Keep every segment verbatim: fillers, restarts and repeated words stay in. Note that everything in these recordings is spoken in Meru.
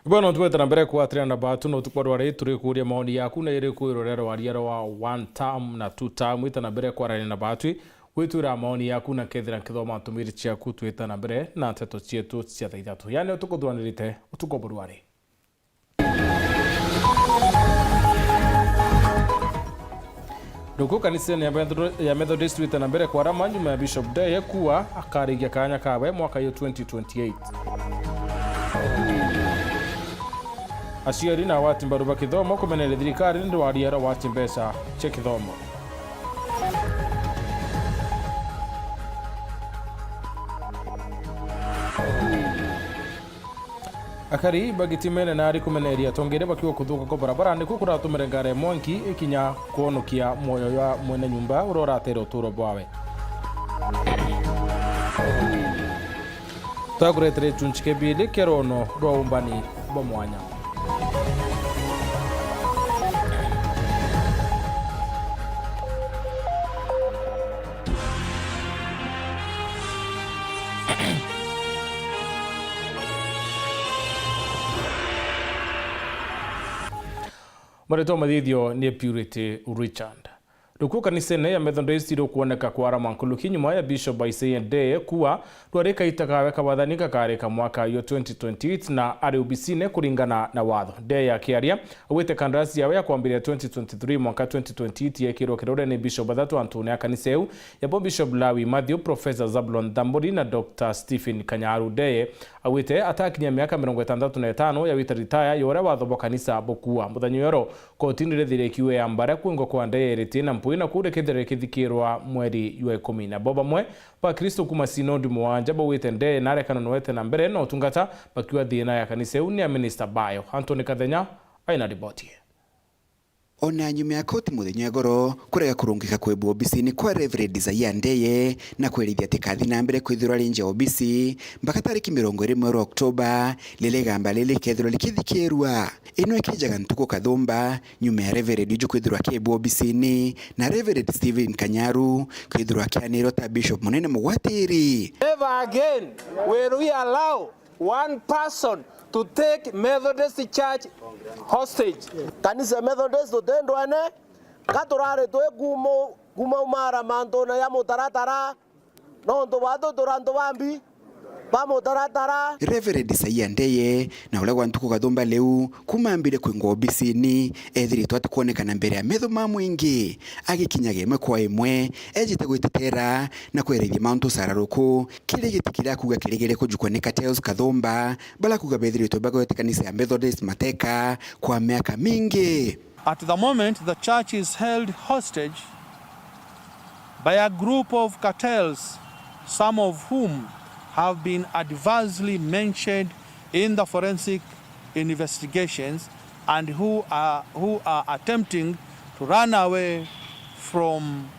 Bwana, twete na mbere kwatirana na batu, na utuku wa rwari turi kuuria maoni yaku na iri kwirwo ria rwaria rwa one term na two term. Ita na mbere kwarania na batu, gwitwira maoni yaku na kethira nkithoma ntumiri ciaku, twita na mbere na nteto cietu cia thaa ithatu. Yani utuku thuranirite utuku bwa rwari. Ruku kanisene ya Method-, ya Methodist wite na mbere kwarama nyuma ya Bishop Ndeye kuwa akarigia kanya kawe mwaka yo twenty twenty-eight. Aciari na wati mbaru ba kithomo kumeneria thirikari ni rwaria rwa wati mbeca cia kithomo. Akari bagitimene na ari kumeneria atongeria bakiuga kuthuka kwa barabara niku kuratumire ngari ya mwanki ikinya kwonokia mwoyo jwa mwene nyumba uria uratere uturo bwawe. Twakuretere gichunchi kia bili kia rono rwa umbani bwa mwanya. Maritwa mathithio ni Purity Richard. Ruku kanisene ya Methodist rukwoneka kwarama nkuluki nyuma ya Bishop Isaiah Ndeye kuwa rwari kaita kawe ka wathani gakarika mwaka yo twenty twenty-eight na ari obisine kuringana na watho. Ndeye akiaria, augite kandarasi yawe ya kwambiria twenty twenty-three mwanka twenty twenty-eight yekirwe kirore ni bishop bathatu antune ya kanisa iu, yabo Bishop Lawi Matthew, Professor Zablon Thamburi na Doctor Stephen Kanyaru. Ndeye augite atakinyia miaka mirongo itantatu na itano ya wita ritaya ya uria watho bwa kanisa bukua. Muthenya uyu ero, koti nirithire ikiuga ya mbara kwingwa kwa Ndeye iritie na mpui na kuu rikithire rikithikirwa mweri jwa ikumi. Nabo bamwe Bakristo kuma sinodi mwanja baugite Ndeye narekana nwete na mbere na utungata bakiuga thina ya kanisa iu ni ya minista bayo. Anthony Kathenya aina riboti. Ona nyuma ya koti muthenya wa igoro kurega kurungika kwebwa obisini kwa Reverend Isaiah Ndeye na kwerithia ati kathi na mbere kwithirwa ari nja obisi mpaka tariki mirongo iri mweri wa Oktoba, riria igamba riri rikethirwa rikithikirwa. Ino ikijaga ntuku kathumba nyuma ya Reverend uju kwithirwa akebwa obisini na Reverend Stephen Kanyaru kwithirwa akianirwa ta Bishop munene mugwatiri. Never again will we allow one person to take Methodist Church hostage. Kanisa Methodist tutindwene, ka turari twi kumu-, kumaumara mantune ya mutaratara, nontu batu turi antu bambi ba mutaratara. Reverend Isaiah Ndeye, na uria gwa ntuku kathumba riu, kuma ambire kwingwa obisini, ethiritwe atikwonekana mbere ya metho ma mwingi, agikinyaga imwe kwa imwe, ejite gwitetera na kwerithia mantu sararuku, kiri giti kiria akuga kirigire kujukwa ni Charles Kathumba, baria akuga bethiritwe bagwete kanisa ya Methodist mateka kwa miaka mingi. At the moment, the church is held hostage by a group of cartels, some of whom have been adversely mentioned in the forensic investigations and who are, who are attempting to run away from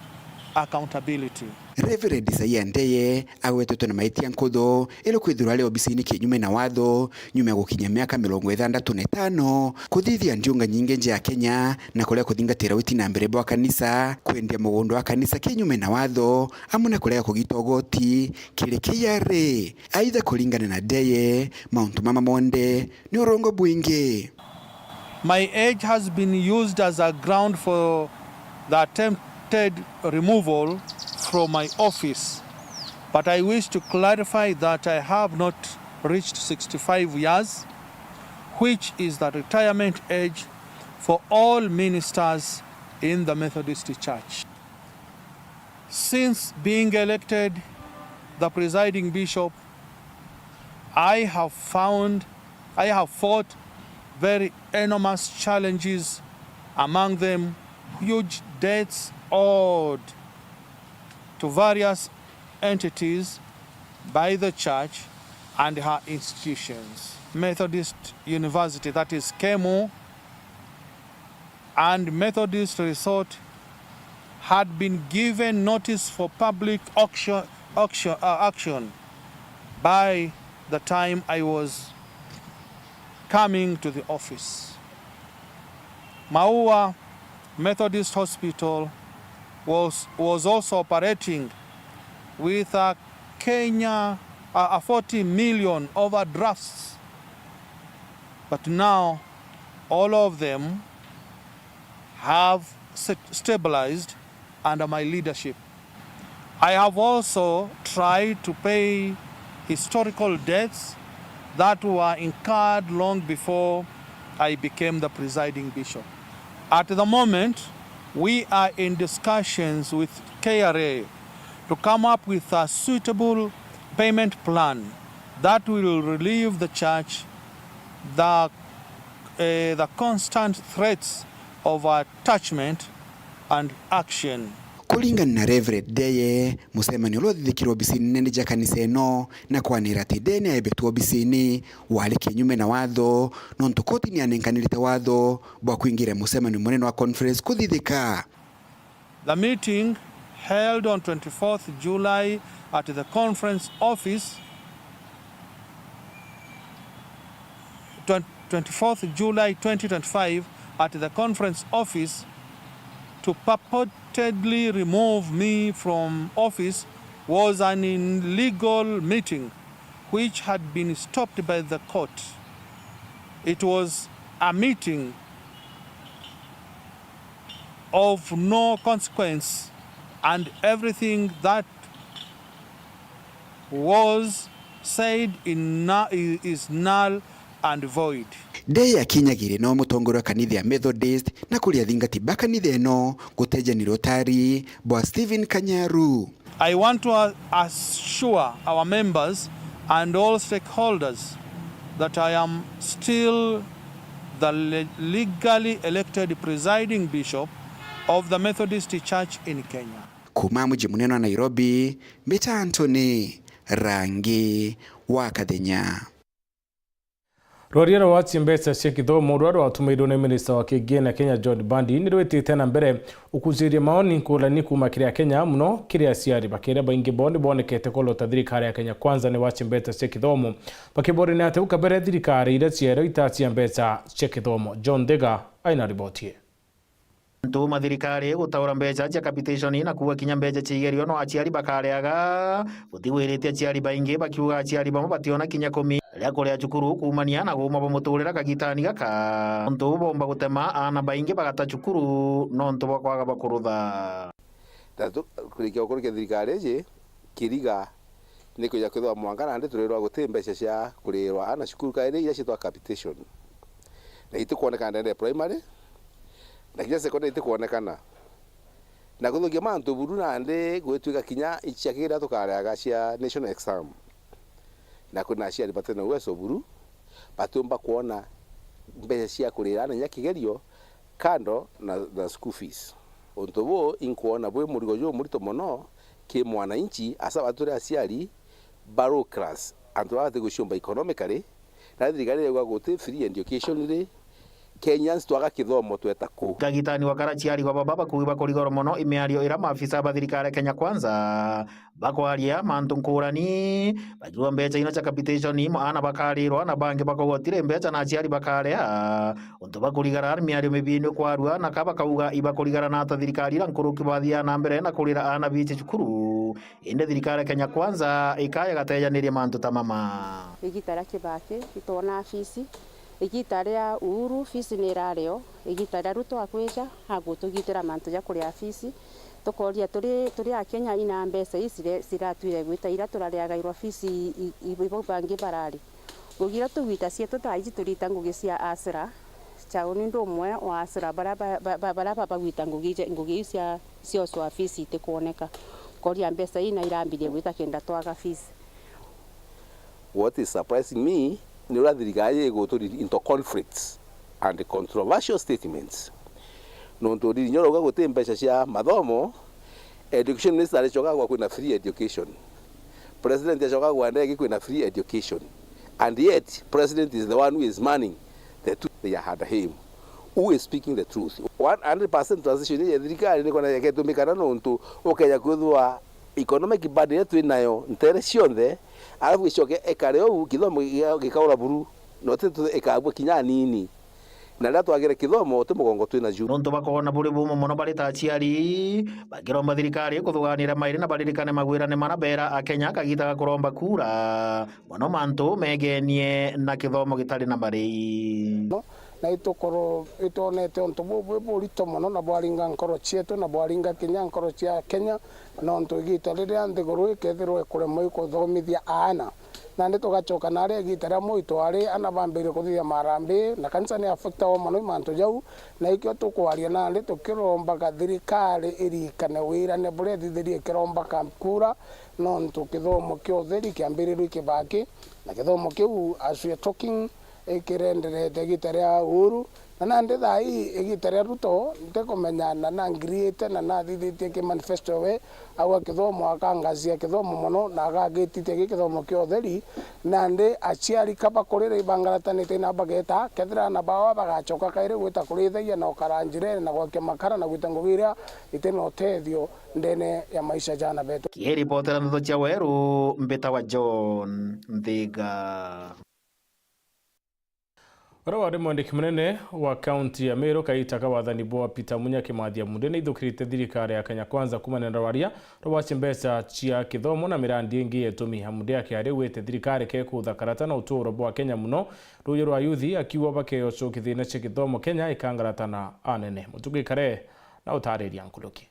accountability. Reverend Isaiah Ndeye agwetetwe na maitia nkuthu iri kwithirwa ari obisini kinyume na watho, nyuma ya gukinyia miaka mirongo ithandatu na itano, kuthithia ndiunga nyingi nja ya Kenya, na kurega kuthingatira witi na mbere bwa kanisa, kwendia mugunda wa kanisa kinyume na watho, amwe na kurega kugita ugoti kiri K R A. Aitha, kuringana na Ndeye, mauntu mama monthe ni urongo bwingi. My age has been used as a ground for the attempted removal from my office, but I wish to clarify that I have not reached sixty-five years, which is the retirement age for all ministers in the Methodist Church. Since being elected the presiding bishop, I have found, I have fought very enormous challenges, among them huge debts owed to various entities by the church and her institutions. Methodist University, that is KEMU, and Methodist Resort had been given notice for public auction, auction, uh, action by the time I was coming to the office. Maua Methodist Hospital was, was also operating with a Kenya, a, a forty million overdrafts But now, all of them have st-, stabilized under my leadership. I have also tried to pay historical debts that were incurred long before I became the presiding bishop. At the moment, we are in discussions with K R A to come up with a suitable payment plan that will relieve the church the, eh, the constant threats of attachment and action. Kuringana na Reverend Ndeye, mucemanio uria uthithikirwe obisini nene ja kanisa ino na kwanira ati Ndeye ni aebetwe obisini, wari kinyume na watho, nontu koti ni yanenkanirite watho bwa kwingira mucemanio munene wa conference kuthithika. The meeting held on twenty-fourth July at the conference office, twen-, twenty-fourth July twenty twenty-five at the conference office to purportedly remove me from office was an illegal meeting which had been stopped by the court. It was a meeting of no consequence, and everything that was said in nu-, is null and void. Ndeye akinyagiria no mutongoria wa kanitha ya Methodist na kuri athingati ba kanitha ino gutejanira utari bwa Stephen Kanyaru. I want to a-, assure our members and all stakeholders that I am still the le-, legally elected presiding bishop of the Methodist Church in Kenya. Kuuma muji munene wa Nairobi, mbita Anthony Rangi wa Kathenya. Rwaria rwa wacia mbeca cia kithomo ruria rwatumirwe ni minista wa kigina Kenya John Mbadi ni rwitite na mbere ukuciria maoni ngurani kuuma kiri Akenya, muno kiri aciari, bakiria baingi bo ni bonekete kwona ta thirikari ya Kenya Kwanza ni wacia mbeca cia kithomo, bakiboria ni atia uka mbere thirikari iria cieru itacia mbeca cia kithomo. John Ndega aina riboti ii. Antu mathirikari gutaura mbeca cia capitation na kuuga kinya mbeca cia igerio no aciari bakareaga. Buti gwirite aciari baingi bakiuga aciari bamwe bationa kinya kumi ria kuria cukuru kuumania na guuma bwa muturire kagitani gaka. Untu buu boomba gutema aana baingi bagata cukuru nontu bwa kwaga bwa kurutha. Na tu-, kurikia gukurukia thirikari iji, kiriga ni kwija kwithirwa mwanka nandi turirwa guti mbeca cia kurirwa aana cukuru kairi iria ciitwa capitation. Na itikwonekana ndene primary, na kinya secondary itikwonekana. Na kuthukia mantu buru nandi gwitwika kinya ici cia kiria tukareaga cia national exam. Na kwina aciari batena uwezo buru, batiumba kwona mbeca cia kurira aana inya kigerio kando na, na school fees. Untu buu inkwona bwi murigo jumurito mono ki mwananchi, asa batwi turi aciari ba low class, antu baba batiguciumba economically, na thirikari irauga guti free education ri, Kenyans twaga kithomo tweta ku? Kagitani wa kara aciari ba baba bakuugi bakurigorwa mono i miario iria maafisa ba thirikari ya Kenya Kwanza bakwaria mantu nkurani, bakiuga mbeca ino cia capitation aana bakarirwa, na bangi bakauga gutiri mbeca na aciari bakarea. Untu bakurigara ni miario mibii ni ukwarua, na ka bakauga ibakurigara na ata thirikari ira nkuruki bathiaga na mbere na kurira aana biici cukuru, indi thirikari ya Kenya Kwanza ikaya igatejaniria mantu ta mama. Igita ria Kibaki itwona fees, igita ria Uhuru fees ni irari o, igita ria Ruto akwija agutugitira mantu ja kuria fees. Tukoria turi, turi Akenya ina mbeca ii cire-, ciratwire gwita iria turariagairwa fees i, i, i, bau bangi barari. Ngugi iria tugwita cietu thaa iji turita ngugi cia asira, Chao ni undu umwe wa asira baria ba, ba, ba, baria ba, bagwita ngugi ije, ngugi iu cia, cia ucwa fees itikwoneka. Koria mbeca ii na irambirie gwita kenda twaga fees. What is surprising me ni uria thirikari iguturi into conflicts and controversial statements. Nontu ndiri inya urauga guti mbeca cia mathomo, education minister aricoka agwa kwina free education. President acoka agwa ndege kwina free education. And yet, president is the one who is manning the truth they are under him. Who is speaking the truth? One hundred percent transition ya thirikari ni kona yake tumikana nontu ukeja kwithwa economic burden iria twi nayo ntere cionthe, alafu icoke ikare uu, kithomo gika-, gikaura buru, na uti tu ikabua kinya anini. Na riria twagire kithomo, ti mugongo twina ju. Nontu bakoona buri bumu mono bari ta aciari, bakiromba thirikari kuthuganira mairi na baririkane magwirane mana beera Akenya kagita ga kuromba kura, mono mantu megenie na kithomo gitari na marei. Na itukorwo itwonete untu buu bwi burito mono, na bwaringa nkoro cietu, na bwaringa kinya nkoro cia Akenya, nontu igita riria nthiguru ikethirwa ikuremwa ikuthomithia aana. Nandi tugacoka naria igita ria moi twari ana bambiririe kuthithia marambi, na kanisa ni affectagwa mono i mantu jau, na ikio tukwaria nandi tukirombaga thirikari iririkane wirane buria ithithirie ikiromba Camp Kura, nontu kithomo kia utheri kiambirirwe i Kibaki, na kithomo kiu, as we are talking, ikirenderete igita ria Uhuru, na nandi thaa ii igita ria Ruto, ntikumenya na nangiriite na nathithitie ki manifesto we, agwa kithomo, akangazia kithomo mono, na agagititia gi kithomo kia utheri, nandi aciari ka bakurira ibangaratanite na bageta, kethira aana bao bagacoka kairi gwita kurithagia na ukara njirene na gwakia makara na gwita ngugi iria itina utethio ndene ya maisha jana betu. Kiripotera ndeto cia Weru, mbitawa John Nthiga. Uria wari mwandiki munene wa kaunti ya Meru kaita ka wathani bwa Peter Munya Kimathi Amunde ni aithukirite thirikari ya Kenya Kwanza kumania na rwaria rwa gwacia mbeca cia kithomo na mirandi ingi ya itumi. Amunde akiaria augite thirikari kekutha karata na uturo bwa Kenya muno ruuji rwa yuthi, akiuga bakeyoco kithina cia kithomo Kenya ikangaratana anene. Mutugi Kare na utariria nkuruki.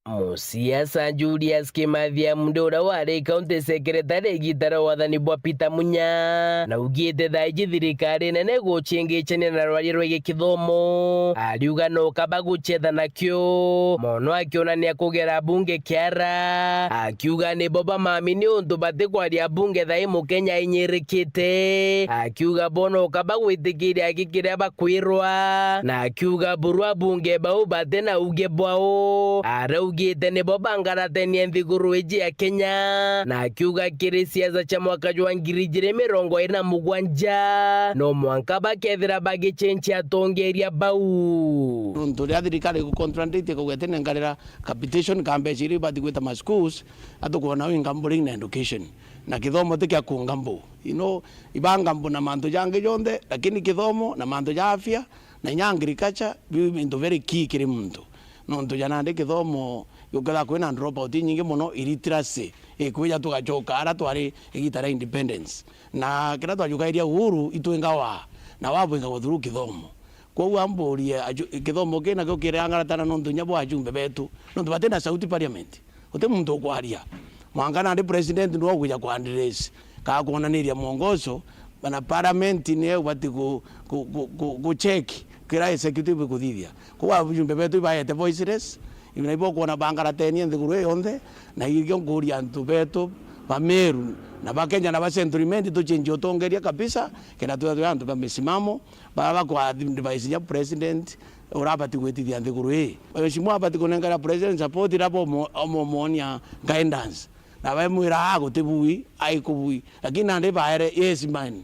Musiasa Julius Kimathi Amunde, uria wari county secretary igita ria wathani bwa Peter Munya, naugite thaa iji thirikari nene igucingicania na rwaria rwegie kithomo. Ariuga no kaba gucetha nakio mono, akionania kugera bunge kiara, akiuga nibo bamami niuntu batikwaria bunge thaa ii Mukenya ainyirikite. Akiuga bo no kaba gwitikiria aki kiria bakwirwa, na akiuga buru abunge bau bati na uge bwao. Araugite nibo bangaratenie nthiguru iji ya Kenya, na akiuga kiri siasa cia mwaka jwa ngiri ijiri mirongo iri na mugwanja, no mwanka bakethira bagicenjia atongeria bau. Nontu riria thirikari igucontradict ikauga itinengarira capitation ka mbeca iria ibati gwita ma schools, atukwona wi gambling na education. Na kithomo ti kia ku gamble. You know, iba gamble na mantu jangi jonthe, lakini kithomo na mantu ja afya na inya agriculture, biu bintu very key kiri muntu. Nontu ja nandi kithomo, gukethira kwina dropout inyingi mono, illiteracy ikwija, tugacoka ara twari igita ria independence. Na kiria twajukairia Uhuru, itwingawa na wabwingagwa through kithomo. Kwou amburie, aju-, kithomo kii nakio kirangaratana nontu inya bo ajumbe betu, nontu batina sauti parliament. Uti muntu ukwaria. Mwanka nandi president niwe ukwija ku address, ka kwonaniria mwongozo, na parliament niyo ubati ku, ku, ku, ku, ku check kira executive ikuthithia. Kwou ajumbe betu ibaete voiceless, na ibo ukwona bangaratenie nthiguru ii yonthe, na ikio nkuria antu betu ba Meru na ba Kenya na ba Central Imenti tuchenjie utongeria kabisa, kenda twithirwe twi antu ba misimamo, baria bakwa advise ja president urabati gwitithia nthiguru ii. Mheshimiwa abati kunengera president support, raba omo-, omomonia guidance. Na bamwira, "Ah, guti bui, aikubui." Lakini nandi baere, "Yes, man."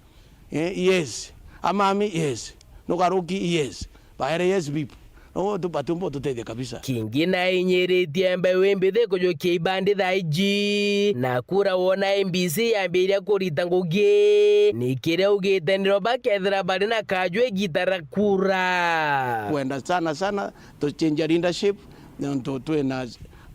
Eh, yes. Amami, yes. Nukaruki, yes. Baere, yes, bib. No, tu-, batiumba ututethia kabisa. Kingi nainyiritie mbewe mbithi kujukia ibandi thaa iji. Na kura wona M B C yambiria kurita ngugi, ni kiria augite niro bakethira bari na kaju igita ria kura. Kwenda sana sana tuchenjia leadership, nontu twina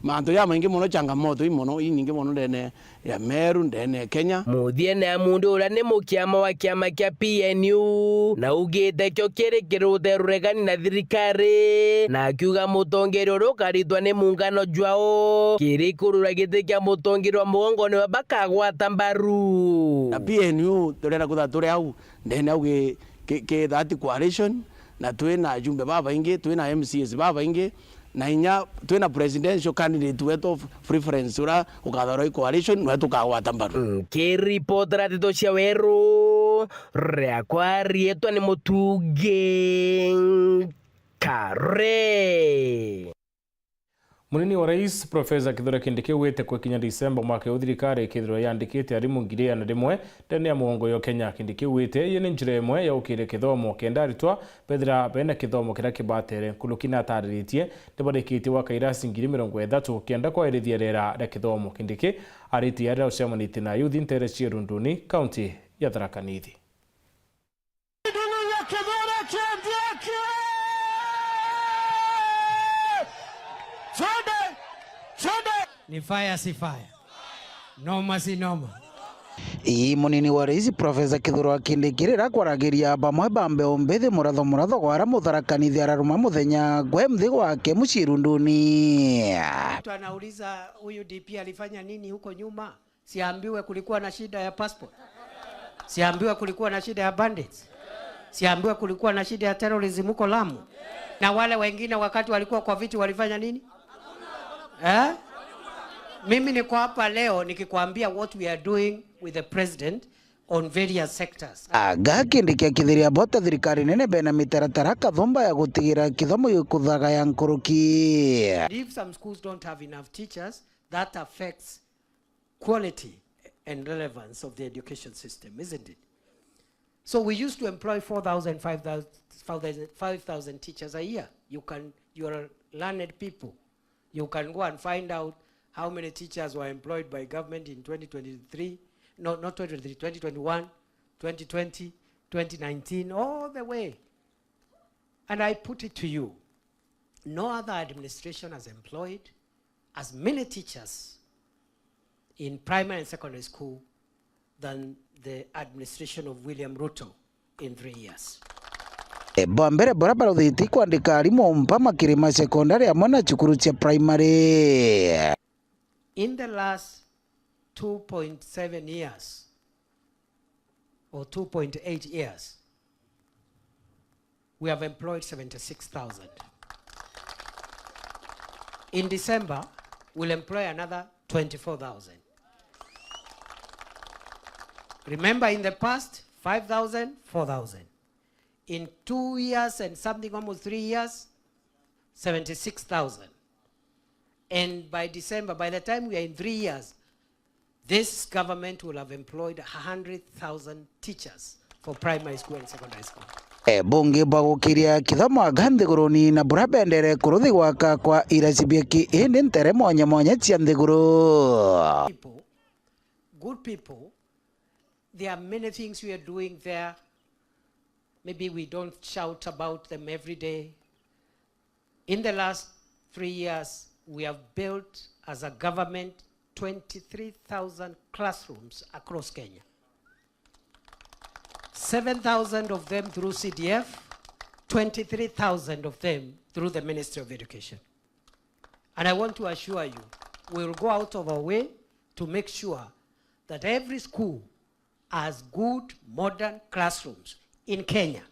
mantu jamaingi mono, changamoto i mono, inyingi mono ndene ya Meru, ndene ya Kenya. Muthiene Amunde uria ni mukiama wa kiama kia P N U, na augite kio kiri kirute ruregani na thirikari, na akiuga mutongeria uria ukaritwa ni muungano jwao kiri kurura giti kia mutongeria wa mugongo niwe bakagwata mbaru. Na P N U turenda kwithirwa turi au ndene au ki, ki, ki that coalition, na twina ajumbe babaingi, twina M C As babaingi, na inya twina presidential candidate wetu of preference uria ukathorwa i coalition, niwe tukagwata mbaru. Nkiripotera ndeto cia Weru, riakwa riitwa ni Mutugi Kare. Munini wa Rais, Profesa Kithure Kindiki, augite gwikinya Disemba mwaka uyu, thirikari ikethirwa yandikite arimu ngiri igana rimwe ndene ya mugongo yo Kenya. Kindiki augite iyo ni njira imwe ya gukiria kithomo kenda aritwa bethira bena kithomo kiria kibatere. Nkuruki natariritie, nibarikitie gwaka irasi ngiri mirongo ithatu kenda kwairithia riera ria kithomo. Kindiki aritie aria ucemanitie na ayuthi ntere cia Runduni, kaunti ya Tharaka Nithi. Ndung'u ya Kithure Ni fire si fire. Noma si noma. Ii munini wa rais Profesa Kithure wa Kindiki riria akwaragiria bamwe ba mbeu mbithi muratho muratho gwa aria Mutharaka Nithi araruma muthenya gwe mthi gwake mucii Irunduni. Mtu anauliza, huyu D P alifanya nini huko nyuma? Siambiwe kulikuwa na shida ya passport. Siambiwe kulikuwa na shida ya bandits. Siambiwe kulikuwa na shida ya terrorism huko Lamu. Na wale wengine wakati walikuwa kwa viti walifanya nini? Eh? Mimi niko hapa leo nikikwambia what we are doing with the president on various sectors. Aga Kindiki akithiria bota thirikari nene bena mitaratara kathumba ya gutigira kithomo gikuthagaya nkuruki. If some schools don't have enough teachers, that affects quality and relevance of the education system, isn't it? So we used to employ four thousand, five thousand, five thousand teachers a year. You can, you are learned people. You can go and find out how many teachers were employed by government in twenty twenty-three, no, not twenty twenty-three, twenty twenty-one, twenty twenty, twenty nineteen, all the way. And I put it to you, no other administration has employed as many teachers in primary and secondary school than the administration of William Ruto in three years. E, bwa mbere bura baruthitie kwandika arimu mpa makirima sekondari amwe na cukuru cia primary. In the last two point seven years or two point eight years, we have employed seventy-six thousand. In December, we'll employ another twenty-four thousand. Remember, in the past, five thousand, four thousand. In two years and something, almost three years, seventy-six thousand. And by December, by the time we are in three years, this government will have employed a hundred thousand teachers for primary school and secondary school. E, bungi bwa gukiria kithomo aga nthiguruni na bura bendere kuruthi gwaka kwa iraci biaki indi ntere mwanya mwanya cia nthiguru. People, good people, there are many things we are doing there. Maybe we don't shout about them every day. In the last three years, we have built as a government twenty-three thousand classrooms across Kenya. Seven thousand of them through C D F, twenty-three thousand of them through the Ministry of Education. And I want to assure you, we will go out of our way to make sure that every school as good modern classrooms in Kenya.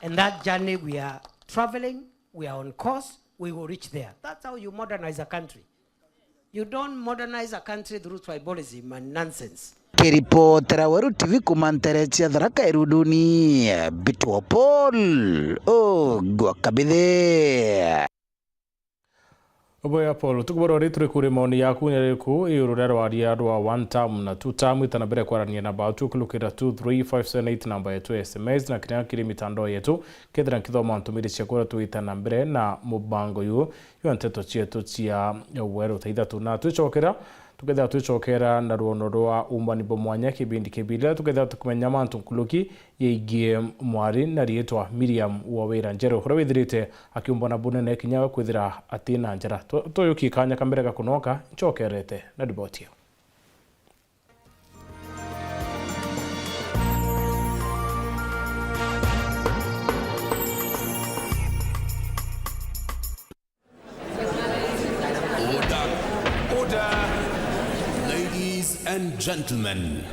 And that journey we are traveling, we are on course, we will reach there. That's how you modernize a country. You don't modernize a country through tribalism and nonsense. Kiripotera Weru T V kuma ntere cia Tharaka Irunduni, Mbitwa Paul Ogwa Kabithe. Oboya Paul, tukuborori turi kuri maoni yaku ni riku iguru ria rwaria rwa one term na two term? Ita na mbere kwarania na batu kulukira two three five seven eight namba yetu ya S M S na kiria kiri mitandao yetu. Kethira nkithoma ntumiri ciaku uria twita na mbere na mubango uyu jwa nteto cietu cia weru ta ithatu na twicokera, tukethira twicokera na rwono rwa umbani bwa mwanya kibindi kibiri, tukethira tukumenya mantu nkuruki yeigie mwari na riitwa Miriam Wawira Njeru, uria withirite akiumbana bunene kinya we kwithira atina njara. Tu-, tuyukie kanya ka mbere ga kunoka, ncokerete na riboti iyo. Order. Order. Ladies and gentlemen,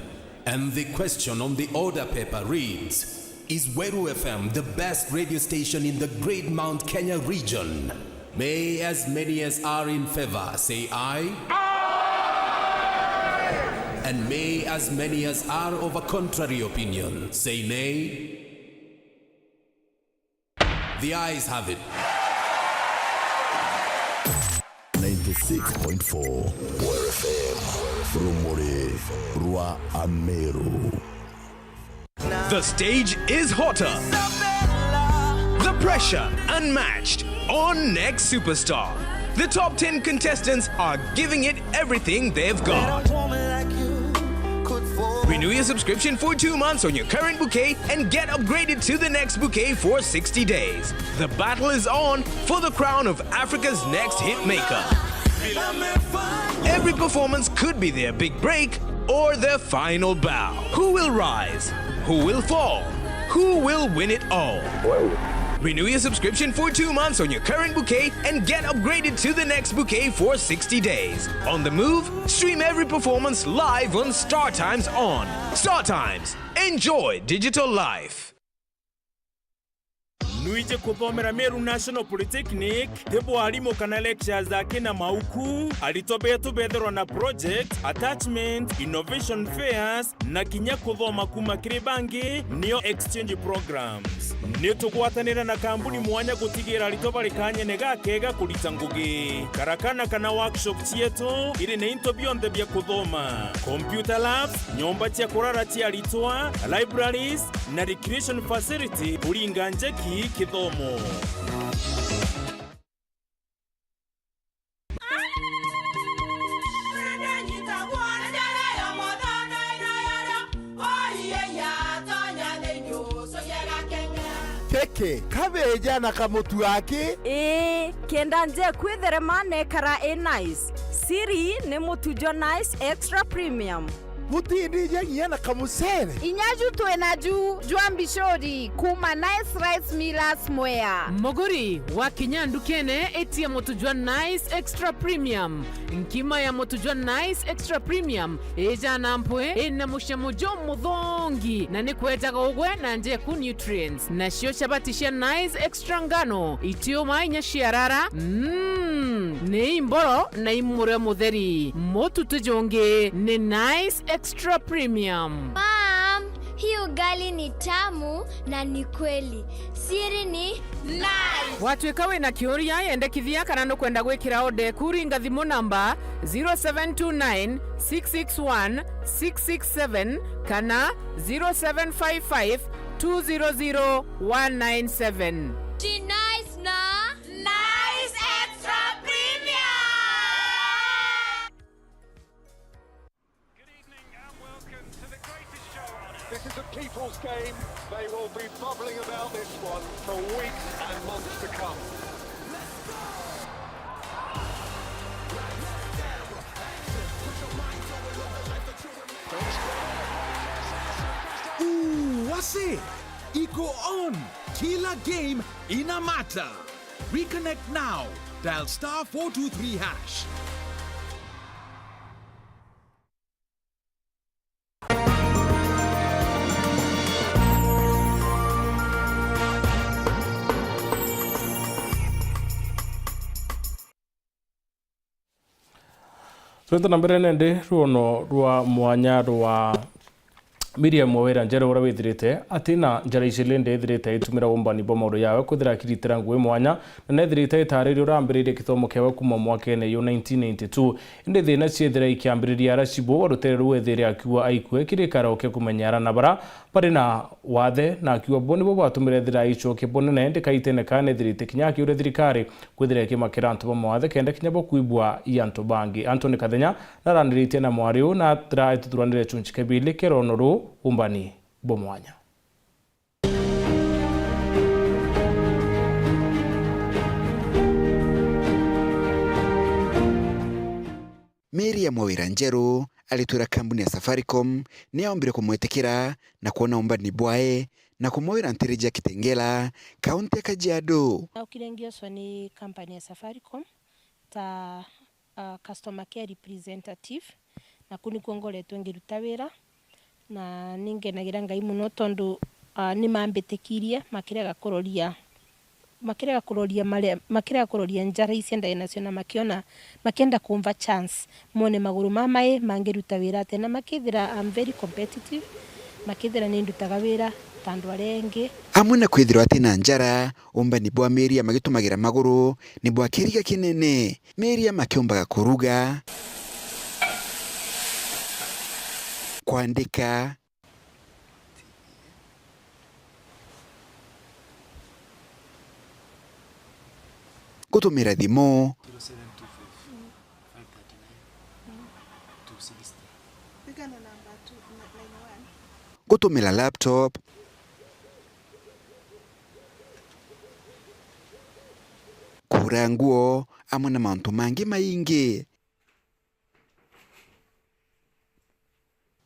and the question on the order paper reads, is Weru F M the best radio station in the Great Mount Kenya region? May as many as are in favor say aye. And may as many as are of a contrary opinion say nay. The ayes have it. Ninety-six point four Weru F M, rumuri rwa Ameru. The stage is hotter. The pressure unmatched on Next Superstar. The top ten contestants are giving it everything they've got. Renew your subscription for two months on your current bouquet and get upgraded to the next bouquet for sixty days. The battle is on for the crown of Africa's next hit maker. Every performance could be their big break or their final bow. Who will rise? Who will fall? Who will win it all? Renew your subscription for two months on your current bouquet and get upgraded to the next bouquet for sixty days. On the move, stream every performance live on StarTimes On. StarTimes. Enjoy digital life. Nwiji kuthomera Meru National Polytechnic, ti bwarimu kana lectures aki na mauku. Aritwa betu bethirwa na project, attachment, innovation fairs, na kinya kuthoma kuma kiri bangi, nio exchange programs. Ni tugwatanira na kambuni mwanya gutigira aritwa bari kanyene gakega kurita ngugi. Karakana kana workshop cietu iri na into bionthe bia kuthoma, computer labs, nyomba cia kurara cia aritwa, libraries, na recreation facility kuringa njeki kithomo. Keke, kabeja na kamutu aki. Ii, kenda nje kwitherema nekara i nice. Siri ni mutu jwa Nice Extra Premium. Butindije nginya na kamucere. Inya ju twina ju jwa mbicuri kuma Nice Rice Millers Mwea. Muguri, wakinya ndukene, itia mutu jwa Nice Extra Premium. Nkima ya mutu jwa Nice Extra Premium ijana mpwi, ina mucamo jumuthongi, na ni kwejaga ugwe na njeku nutrients. Nacio chabati cia Nice Extra Ngano itiuma inya ciarara. Mm, ni imboro na imurio mutheri. Mutu ti jungi, ni Nice Extra Premium. Mom, hii ugali ni tamu na ni kweli. Siri ni Nice. Watwika wina kiuria, yendekithia kana nukwenda gwikira order eku, ringa thimu namba zero seven two nine, six six one, six six seven kana zero seven five five, two zero zero, one nine seven. Ji Nice na Nice Extra Premium. Good evening and welcome to the greatest show on earth. This is a people's game. They will be bubbling about this one for weeks and months to come. Ooh, wase! Iko on! Kila game ina mata! Reconnect now. Dial star four two three hash. Twete na mbere nende rwono rwa mwanya rwa Miriam Wawira Njeru, uria withirite atina njara iciri indi ithirite aitumira umbani bwa mauru yawe kwithira akiritira ngui mwanya, na nethirite itariria uria ambiririe kithomo kiawe kuma mwakene yu nineteen ninety-two. Indi thina ciethira ikiambiriria ara cibu rutere ruu ethire akiuga aikue kiri ikaro kia kumenya ara na bara bari na wathe, na akiuga bo nibo bwatumire ethira aicokia bunene ndikaitene kana nethirite kinya akiuria thirikari kwithira ikimakira antu ba mawathe kenda kinya bo kwibua i antu bangi. Anthony Kathenya naraniritie na mwari uu na atira aituthuranire chunchi kebili kia rwono ruu umbani bwa mwanya. Miriam Wawira Njeru aritwira kambuni ya Safaricom ni yaombire kumwitikira na kwona umbani bwae na kumwawira ntiriji ya Kitengela, kaunti ya Kajiado. Naukire ngiocwa ni company ya Safaricom ta, ah, customer care representative, na kuu nikuo ngoretwe ngiruta wira, na ningenagira Ngai muno tondu, ah, nimambitikirie makirega kuroria, makirega kuroria mare-, makirega kuroria njara icia ndai nacio, na makiona, makienda kumva chance mone maguru ma mai mangiruta wira atia, na makithira I'm very competitive, makithira nindutaga wira ta andu aria engi. Amwe na kwithirwa atina njara, umbani bwa Miriam agitumagira maguru ni bwa kiriga kinene. Miriam akiumbaga kuruga, kwandika, gutumira thimu, zero seven two five, five thirty-nine, two sixty. Gutumira laptop, kuura nguo, amwe na mauntu mangi maingi.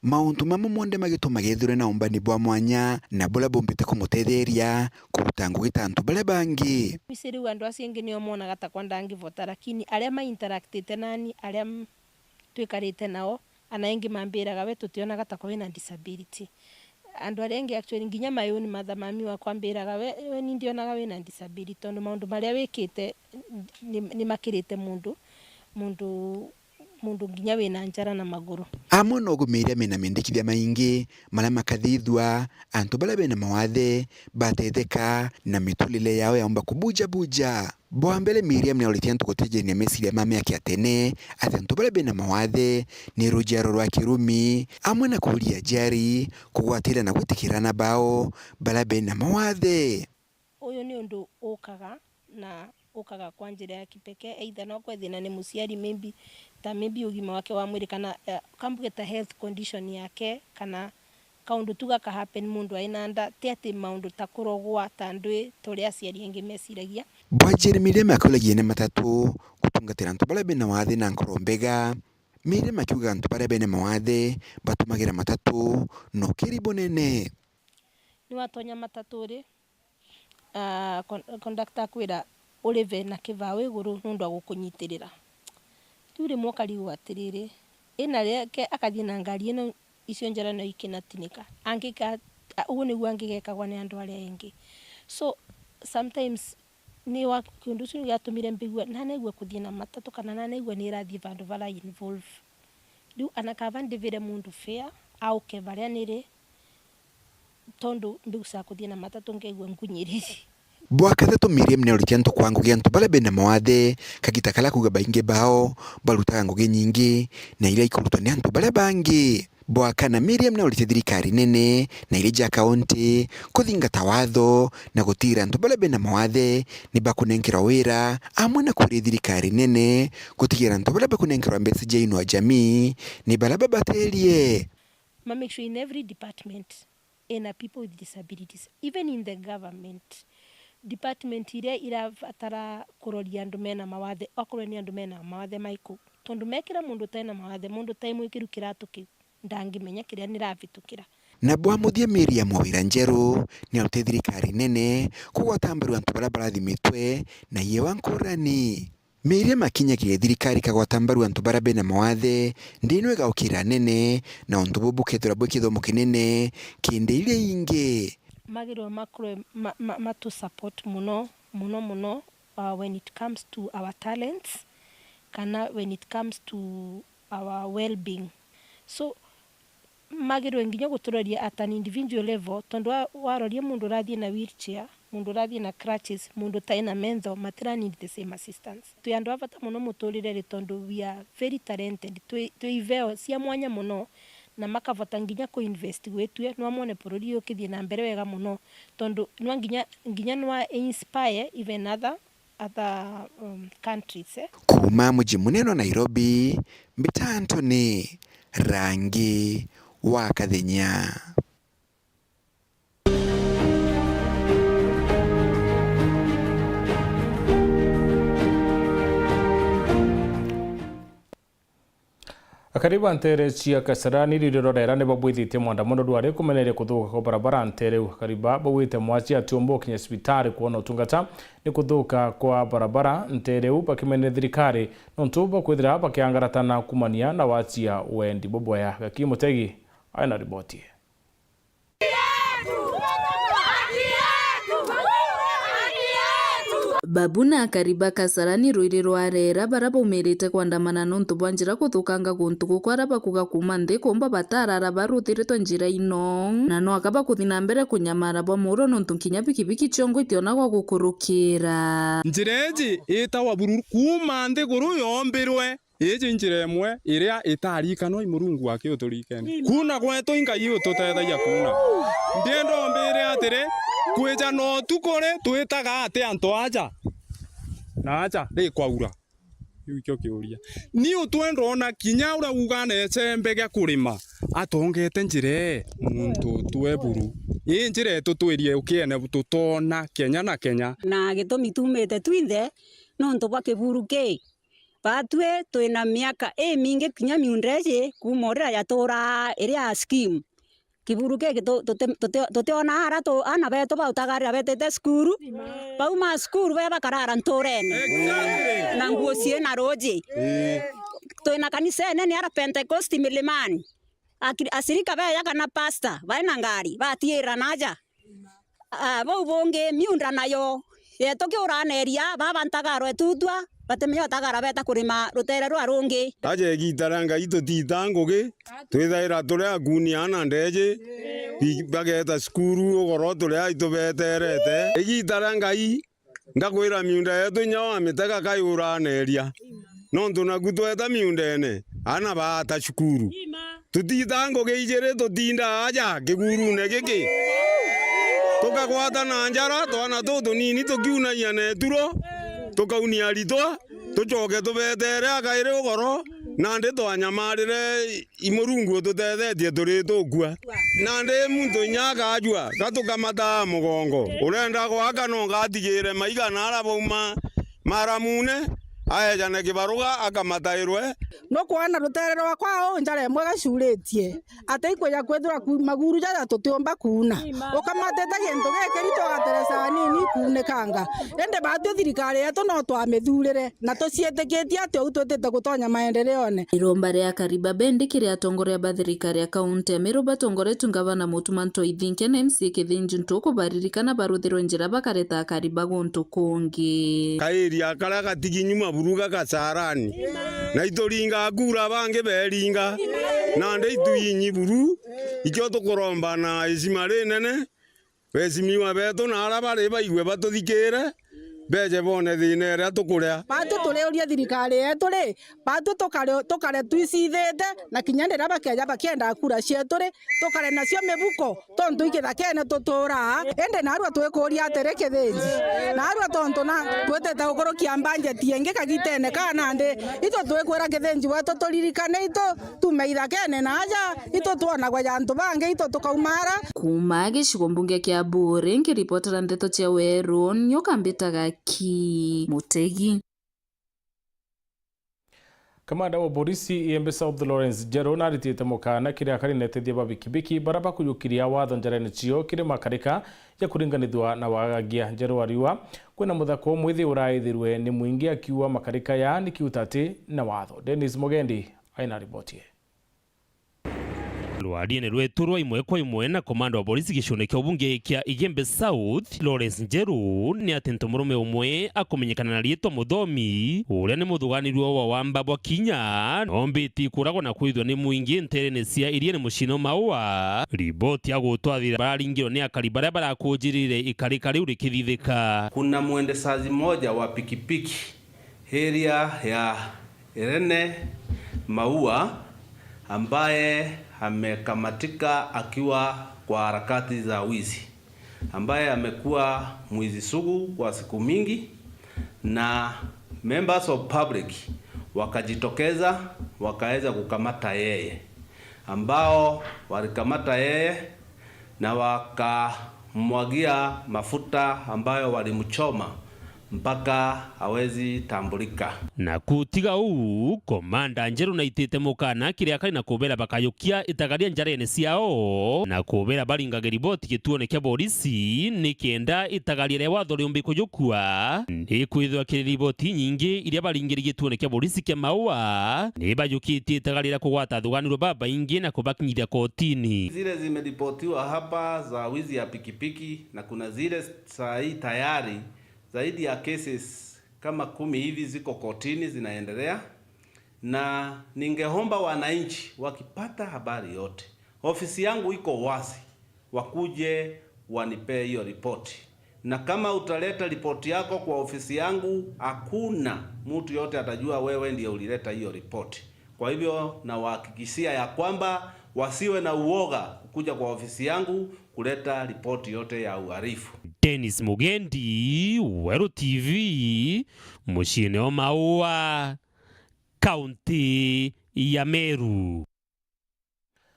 Mauntu mamwe monthe magitumaga ethirwe na umbani bwa mwanya na buria bumbite kumutetheria kuruta ngugi ta antu baria bangi. Misi riu andu acio ingi nio monaga takwa ndangivota, lakini aria ma interactite nani, aria m-, twikarite nao, ana ingi mambiraga, "We tutionaga takwa wina disability." Andu aria ingi actually, nginya my own mother, mami wakwa ambiraga, "We, we ni ndionaga wina disability, tondu maundu maria wikite ni, ni makirite mundu, mundu, mundu nginya wina njara na maguru." Amwe no gumiria mena mendekithia maingi maria makathithua antu baria bena mawathe batetheka na miturire yao yaumba kubujabuja. Bwa mbere, Miriam niauritie antu gutejania meciria ma miaka ya tene ati antu baria bena mawathe ni rujiaro rwa kirumi, amwe na kuuria aciari kugwatira na gwitikira ana bao baria bena mawathe. Uyu ni undu ukaga na ukaga kwa njira ya kipekee, either no kwe thina ni muciari, maybe ta maybe ugima wake wa mwiri, kana, eh, kambuge ta health condition yake, kana kaundu tu gaka happen mundu aina nda, ti ati maundu ta kurogwa, ta ndwi, ta uria aciari aingi meciragia. Bwa Jeremy Lema akulagia ene matatu gutungatira antu baria bena wathe na nkoro mbega. Miriam akiuga antu baria bena mawathe batumagira matatu na ukiri bunene. Niwatonya matatu ri, ah, con-, conductor akwira, "Urive na kivao iguru nundu wa gukunyitirira." Riu rimwe ukarigwa atiriri, ina riake akathii na ngari ino icio njara no ikinatinika. Angika, a-, uu niguo angigekagwa ni andu aria engi. So, sometimes ni wa, kiundu kiu giatumire mbigua, nanaigua kuthii na matatu kana nanaigua ni irathii vandu vara involve. Riu ana kaba ndivire mundu fare, auke varia niri, tondu mbigucaga kuthii na matatu nkaigua ngunyiriri. Bwa kathatu, Miriam niauritie antu kwa ngugi antu baria bena mawathe, kagita karia kuuga baingi bao barutaga ngugi nyingi na iria ikurutwa ni antu baria bangi. Bwa kana, Miriam niauritie thirikari nene na iria ja kaunti kuthingata watho na gutigira antu baria bena mawathe ni bakunenkerwa wira, amwe na kuuria thirikari nene gutigira antu baria bakunenkerwa mbeca ja Inua Jamii ni baria babaterie. Ma make sure in every department ina people with disabilities, even in the government, department iria irabatara kuroria andu mena mawathe, okorwo ni andu mena mawathe maiku, tondu mekira mundu utai na mawathe, mundu utai mwikiru kiratu kiu, ndangimenya kiria niravitukira. Na bwa muthia, Miriam Wawira Njeru niauritie thirikari nene kugwata mbaru antu baria barathimitwe na iewa nkurani. Miriam akinyagiria thirikari kagwata mbaru antu baria bena mawathe, ndino igaukira nene, na untu buu bukethirwa bwi kithomo kinene kindi iria ingi. Magirwa makorwe ma, ma, matu support muno, muno, muno, uh, when it comes to our talents, kana when it comes to our well-being. So, magirwe nginya guturoria at an individual level, tondu wa-, waroria mundu urathii na wheelchair, mundu urathii na crutches, mundu utai na mentho, matira need the same assistance. Twi andu a bata muno muturire-ri, tondu we are very talented, twi, twi iveo cia mwanya muno, na makavota nginya ku invest gwitue, nwa mone bururi uyu ukithii na mbere wega muno, tondu nwa nginya, nginya nwa inspire even other other, um, countries, eh. Kuuma muji munene wa Nairobi, mbita Anthony Rangi wa Kathenya. Akari ba nteere cia Kasarani riria rorera ni babwithitie mwandamano ndwari kumeneria kuthuka kwa barabara nteere iu. Akari ba baugite mwachi atiumba gukinya cibitari kwona utungata ni kuthuka kwa barabara nteere iu, bakimeneria thirikari nontu bakwithira bakiangaratana kumania na wachi ya wendi bubwea. Gaki Mutegi aina riboti. Babu na akari ba Kasarani rwiri rwa Rera, bara baumirite kwandamana nontu bwa njira kuthukanga guntu guku, ara bakuga kuuma nthi kumba batarara baruthiritwe njira ino, na no aka bakuthi na mbere kunyamara bwa muro nontu nkinya bikibiki ciongo itiona gwa gukurukira. Njira iji itagwa Bururu kuuma nthiguru yombirwe. Iji njira imwe iria itarikanwa i Murungu akiuturikene. Kuuna gwetu i Ngai ututethagia kuuna. Ndienda umbire atiri, kwija na utuku ri twitaga ati antu aja? Na aja ri kwaura. Kiu ikio kiuria. Ni utwenda ona kinya uria uga na icembe gia kurima, atongete njira ee muntu utwe buru. Ii njira itutwirie ukiene tutona kenya na kenya. Na gitumi tumite twinthe nontu bwa kiburu kii. Batwi twina miaka imingi kinya miunda iji kuuma uria yaturaa iri ya scheme. Kiburu giki tu-, tuti-, tuti-, tutiona ara tu-, ana betu bautagarira betite cukuru. Bauma cukuru be bakarara nturene. Exactly. Na nguo ciina ruuji. Ii. Twina kanisa inene ara Pentecost Milimani. Akiri-, ashirika beja kana pastor, baina ngari, batiira naja. Ah, bau bungi, miunda nayo yetu kiuraneria, baba ntagaro etutwa, batimenya utagara beta kurima rutere rwa rungi. Aja igiita ria Ngai tutiita ngugi, twithaira turi akuuni ana ndeeji, bi-, bageeta cukuru ugoro turi ai tubeterete. Igiita ria Ngai, ngakwira miunda yetu inya wamitega kayuraneria. Nontu naku tweta miundene, ana baata cukuru. Tutiita ngugi ijiri, tutinda aja kiguruune giki. Tukagwata na njara, twana tutunini tukiunagia na eturo, tukaunia aritwa, tucoke tubetere akairi ugoro, nandi twanyamarire i Murungu ututethetie turi tukua. Nandi muntu inya akajua, gatukamata mugongo. Urenda gwaka no ngatigire maiga na ara bauma Maramune, aejane kibaruga akamatairwe. Nukwona rutere rwakwa uu njara imwe gacuritie, ati ikwija kwithirwa ku-, maguru jaja tutiumba kuuna. Ukamatite gintu gikiritu ugateresa anini ikuunikanga. Indi batwi thirikari yetu no twamithurire, na tuciitikitie ati uu twitite gutonya maendeleone. Iromba ria Kariba bendi kiri atongoria ba thirikari ya kaunti ya Meru batongoretue ngavana Mutuma Ntoi Thinkya na M C A Kithinji Ntuku baririkana baruthirwe njira bakareta akari ba guntu kungi. Kairia karia gatigi nyuma buruga gacarani. Na ituringa kura bangi beringa. Nandi itwinyi buru. Ikio tukuromba na icima rinene. Beecimiwa beetu na aria bari baigue batuthikiire, beeje boone thiina iria tukuria. Baatwi turiuria thirikari yeetu ri, baatwi tukare, tukare twicithite, na kinya riria bakeeja bakienda kura cieetu ri, tukare nacio mibuko, tontu i kithakene tuturaa. Indi naarua twikuuria atiri Kithinji, naarua tontu na twitite gukurukia mbanjeti ingi kagitene kaa nandi, itu twikwira Kithinji weetu turirikane itu tume ithakene na aja, itu twonagwa ja antu bangi, itu tukaumara. Kuuma gicigo mbunge kia Buuri, nkiripotera ndeto cia Weru, nyoka mbitaga Ki Mutegi. Kamanda wa borisi Igembe South Lawrence Njeru naritite mukaana kiri akari na etethia ba bikibiki bara bakujukiria watho njarene cio kiri makarika ja kuringanithua na wagagia. Njeru ariuga kwina muthako umwithi uraithirwe ni mwingi akiuga makarika ya ni kiuta ati na watho. Dennis Mugendi aina riboti ii. Rwariene rwetu rwa imwe kwa imwe na komanda wa borisi gicione kia ubunge kia Igembe South, Lawrence Njeru, ni ati ntomurume umwe akumenyekana na riitwa Muthomi, uria ni muthuganirua wa wamba bwa kinya, noombiti kuragwa na kwithwa ni mwingi nterene cia Iriene muciine o Maua. Riboti ya gutwathira bararingirwe ni akari baria barakujirire ikarika riu rikithithika. Kuna mwendesaji moja wa pikipiki area ya Irene Maua ambaye amekamatika akiwa kwa harakati za wizi, ambaye amekuwa mwizi sugu kwa siku mingi, na members of public wakajitokeza, wakaweza kukamata yeye, ambao walikamata yeye na wakamwagia mafuta ambayo walimchoma mpaka hawezi tambulika. Na kutiga uu, komanda Njeru naitite mukaana kiri akari na kubera bakajukia itagaria njarene ciao, na kubera baringage riboti gituone kia borisi, nikenda itagaria ria watho riumbi kujukua. Nikwithirwa kiri riboti inyingi iria baringiri gituone kia borisi kia Maua, ni bajukitie itagaria ria kugwata athuganirwa babaingi na kubakinyithia kotini. Zile zimeripotiwa hapa za wizi ya pikipiki, na kuna zile saa hii tayari zaidi ya cases kama kumi hivi ziko kotini zinaendelea, na ningeomba wananchi wakipata habari yote, ofisi yangu iko wazi, wakuje wanipee hiyo ripoti. Na kama utaleta ripoti yako kwa ofisi yangu, hakuna mtu yote atajua wewe ndiye ulileta hiyo ripoti. Kwa hivyo, nawahakikishia ya kwamba wasiwe na uoga kuja kwa ofisi yangu kuleta ripoti yote ya uhalifu. Dennis Mugendi, Weru T V, muciine o Maua, kaunti ya Meru.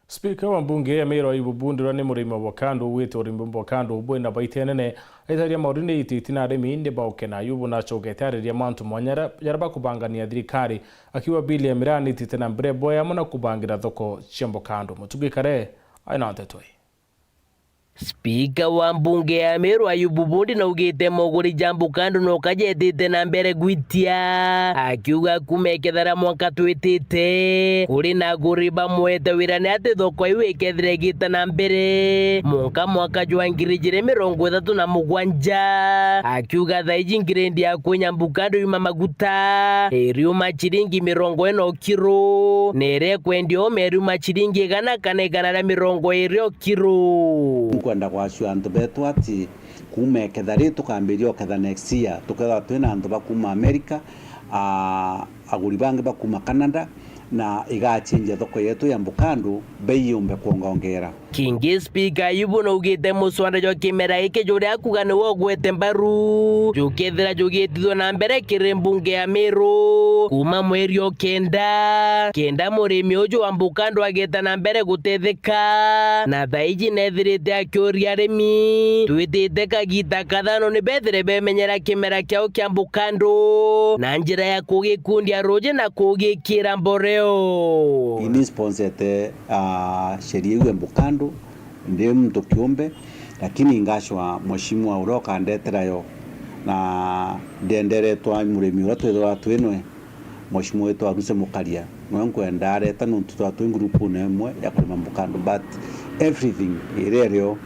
Spika wa mbunge ya Meru Ayubu Bundi, uria ni murimi wa avocado, augite urimi bwa avocado bwina baita inene. Aitaria maurine ititi na arimi ni baukena. Ayubu nachokete ariria mantu mwanya jaria, jaria bakubangania thirikari, akiuga bili ya miraa ni itite na mbere bwega mono kubangira thoko cia avocado. Mutugi Kare aina nteto ii. Spika wa mbunge ya Meru Ayubu Bundi naugite moguri ja avocado no kajetite na mbere gwitia, akiuga kuma ikethera mwaka twitite, kuri na aguri bamwete wira ni ati thoko iu ikethira igita na mbere munka mwaka jwa ngiri ijiri mirongo ithatu na mugwanja. Akiuga thaiji ngirindi ya kwinya avocado yuma maguta iriuma ciringi mirongo ina o kiro, na iria ikwendia o meriuma ciringi igana kana igana ria mirongo iri o kiro. Nkwenda gwacua antu betu ati kuuma iketha ri tukambiria uketha next year, tukethwa twina antu ba kuuma America, aa, aguri bangi ba kuuma Canada, na igachinjia thoko yetu ya avocado, bei yumbe kwongaongera. Kingi Spika Ayubu naugite muswanda jwa kimera giki juria akuga niwe ugwete mbaru, jukethira jugitithua na mbere kiri mbunge ya Meru kuuma mweri o kenda, kenda murimi uju wa avocado ageta na mbere gutetheka, na thaiji nethirite akiuria arimi twitite kagita kathano ni bethire bemenyera kimera kiao kia avocado na njira ya kugikundia ruji na kugikira mboreo. Ini sponsete, ah, sheria iu ya avocado, ndi muntu kiumbe, lakini ngacwa mheshimiwa uria ukandetera yo, na ndenderetwa murimi uria twithirwa twinwe, mheshimiwa wetu Aruse Mukaria, niwe nkwenda areta nontu twa twi ngurupune imwe ya kurima avocado, but everything iria irio,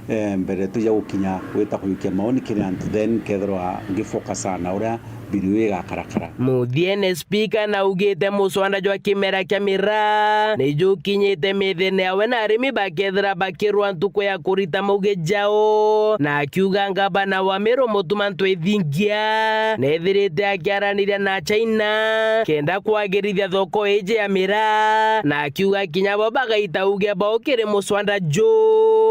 eh, mbere tuja gukinya gwita kuyukia maoni kiri antu, then kethirwa ngifocus sana uria bill iu igakarakara. Muthiene Spika naugite muswanda jwa kimera kia miraa ni jukinyite mithene yawe na arimi bakethira bakirwa ntuku ya kurita mauge jao, na akiuga ngavana wa Meru Mutuma Ntwithingia nethirite akiaraniria na China kenda kwagirithia thoko iji ya miraa, na akiuga kinya bo bagaita uge bao kiri muswanda ju,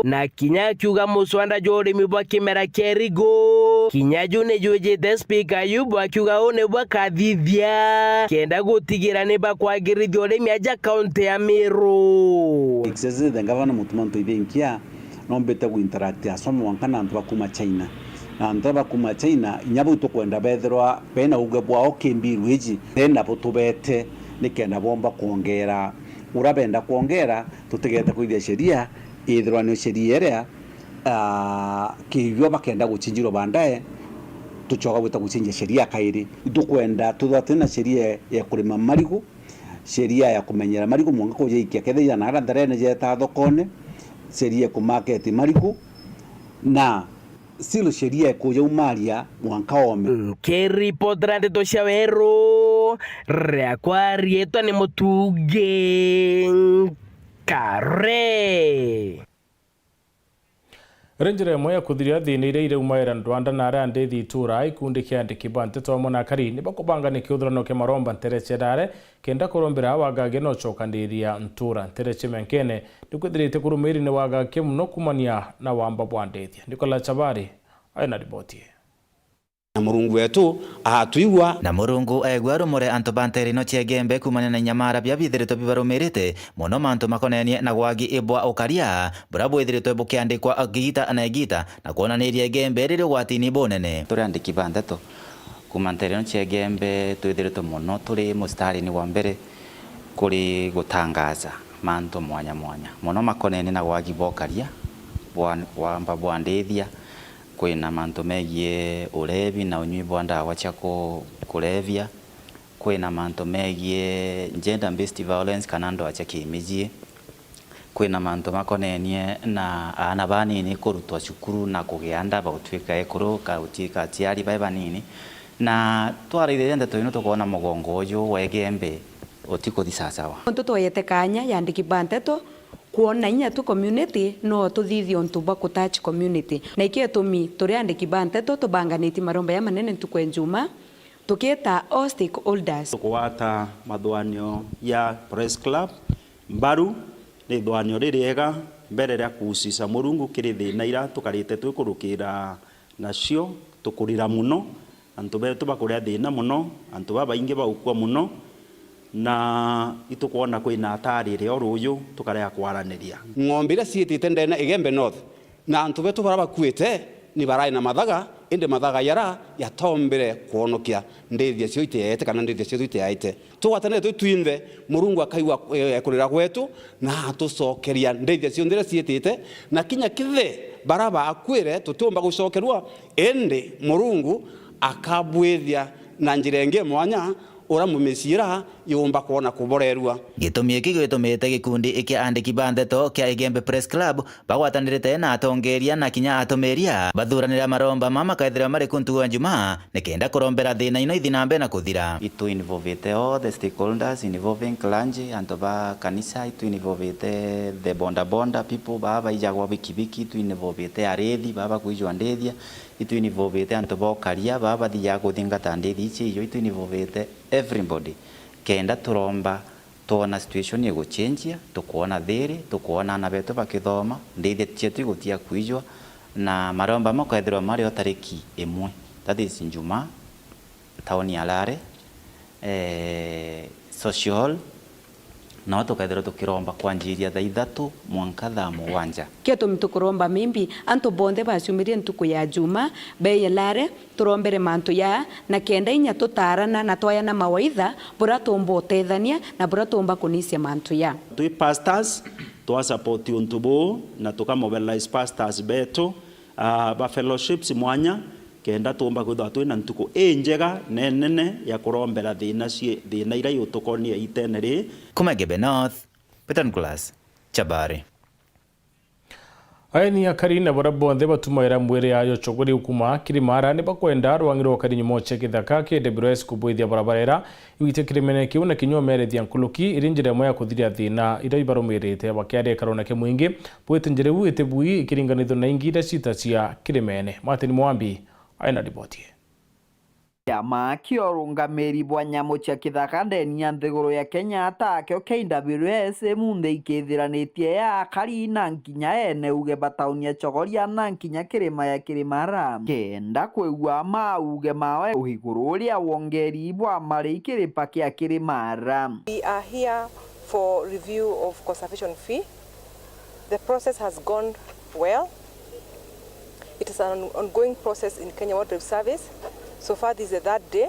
na kinya akiuga muswanda jwa urimi bwa kimera kia irigu, kinya ju ni jwijite Spika Ayubu akiuga uu nibwo akathithia kenda gutigira ni bakwagirithia urimi aja kaunti ya Meru. Excellency the Governor Mutuma Ntwithingia, nombite gu interact aswa mwanka na antu ba kuuma China. Na antu ba kuuma China, inya bau tukwenda bethirwa bena uge bwao ki mbiru iji, then nabo tubete nikenda bomba kwongera. Uria benda kwongera, tutigete kwithia sheria, ithirwa ni sheria iria, ah, kiijua bakenda guchinjirwa baadaye, tucoka gwita guchinjia sheria kairi. Itukwenda twithirwa twina sheria ya kurima marigu, sheria ya kumenyera marigu mwanka kujaikia kethira na ara ntharene jetaa thokone, sheria ya kumarket marigu, na still sheria ya kujaumaria mwanka ome. Nkiripotera ndeto cia weru, riakwa riitwa ni Mutugi Kare. Iri njira imwe ya kuthiria thiina iria iraumaira Rwanda na aria andithi itura, ikundi kia andiki ba nteto amwe na akari ni bakubangania kiuthurano kia maromba ntere cia Dare, kenda kurombera wagagia na ucokaniria ntura. Ntere cia Menkene ni kwithirite kurumiri ni wagagia muno kumania na wamba bwa ndithia. Nicola Chabari aina riboti ii. Na Murungu wetu aatwigua. Na Murungu aigua rumuri antu ba ntere ino cia Igembe kuumania na inyamara bia bithiritwe bibarumirite, mono mantu makonenie na gwagi bwa ukaria, buria bwithiritwe bukiandikwa giita na igiita, na kwonaniria Igembe riri ugwatini bunene. Turi andiki ba nteto kuuma ntere ino cia Igembe, twithiritwe mono turi mustarini wa mbere kuri gutangaza mantu mwanya mwanya, mono makonenie na gwagi bwa ukaria, bwa, bwamba bwa ndithia, kwina mantu megie urevi na unyui bwa ndawa cia ku-, kurevia, kwina mantu megie gender based violence kana ndoa cia kimijii, kwina mantu makonenie na aana banini kurutwa cukuru na kugia nda bagutwika ekuru, ka gutwika aciari bai banini. Na twaraithiria ndeto ino tukoona mugongo uju wa Igembe utikuthi sawasawa. Nontu tweyete kaanya ya andiki ba nteto kwona inya tu community, no tuthithie untu bwa kutouch community. Na ikio itumi turi andiki ba nteto tubanganitie maromba ya manene ntuku ya Njuma, tukiita all stakeholders. Tukugwata mathuganio ya Press Club mbaru, ni ithuganio ririega mbere ria kuusisa Murungu kiri thiina iria tukarite twikurukira nacio, tukurira muno, antu betu bakuria thiina muno, antu babaingi bagukua muno, Na itukwona kwina atari iria o ruuju tukarega kwaraniria. Ng'ombe iria ciitite ndene Igembe North na antu betu bara bakuite ni barai na mathaga, indi mathaga yara yatombire kwonokia ndithia cio itiaete kana ndithia cietu itiaite. Tugwatanire twi twinthe, Murungu akaigua, eh, kurira gwetu na atucokeria ndithia cionthe iria ciitite, na kinya kithe bara baakuire tutiumba gucokerua, indi Murungu akabwithia na njira ingi mwanya uria mumiciira yumba kwona kuborerua. Gitumi iki gitumite gikundi kia andiki ba ndeto kia Igembe Press Club bagwatanirite na atongeria na kinya atumiria bathuranira maromba ma makaithirwa mari ku ntugu ya Jumaa, nikenda kurombera thina ino ithi na mbere na kuthira. Itu involvite all the stakeholders involving clergy, antu ba kanisa, itu involvite the boda boda people, baa baijagwa bikibiki, itu involvite arithi, baa bakwijwa ndithia, itu involvite antu ba ukaria, baa bathijaga kuthingata ndithi ici ijo, itu involvite everybody, kenda turomba twona situation iguchenjia, tukwona thiri, tukwona aana betu bakithoma, ndithia cietu igutia kwijwa, na maromba mau makaithirwa mari o tariki imwe, that is Njumaa, tauni ya Lare, eh, Social Hall, nao tukaithirwa tukiromba kwanjiria thaa ithatu mwanka thaa mugwanja. Gitumi tukuromba mimbi antu bonthe baciumirie ntuku ya Juma, beye Lare, turombere mantu ya, na kenda inya tutaarana na twayana mawaitha buria tuumba utethania na buria tuumba kunisia mantu ya. Twi pastors, twasupport untu buu na tukamobilize pastors betu, ah, ba fellowships mwanya, kenda tuumba kwithirwa twina ntuku injega na inene ya kurombera thina cie-, thina iria igutukonia itene ri. Kuma Igembe North, Peter Nicholas, Chabari. Aeni akari na baria bonthe batumaira mwiri yayo chogori ukuma Kirimara ni bakwenda rwang'i rwa ukari nyumo cia kithaka K W S kubwithia barabara ira igwitia kirimene kiu na kinya umerethia nkuruki iri njira imwe ya kuthiria thina iria ibarumirite. Bakiaria ikarone kia mwingi, bwite njira iu iti bui ikiringanithua na ingi iria ciita cia kirimene. Martin Mwambi aina riboti ii. Kiama kia urungamiri bwa nyamu cia kithaka ndeni ya nthiguru ya Kenya, takio K W S, imunthe ikithiranitie ya akari na nkinya ene uge ba tauni ya Chogoria na nkinya kirima ya Kirimara, kenda kwigua mauge mawe iguru ria wongeri bwa mari kiripa kia Kirimara. We are here for review of conservation fee. The process has gone well. It is an ongoing process in Kenya Wildlife Service. So far, this is the third day.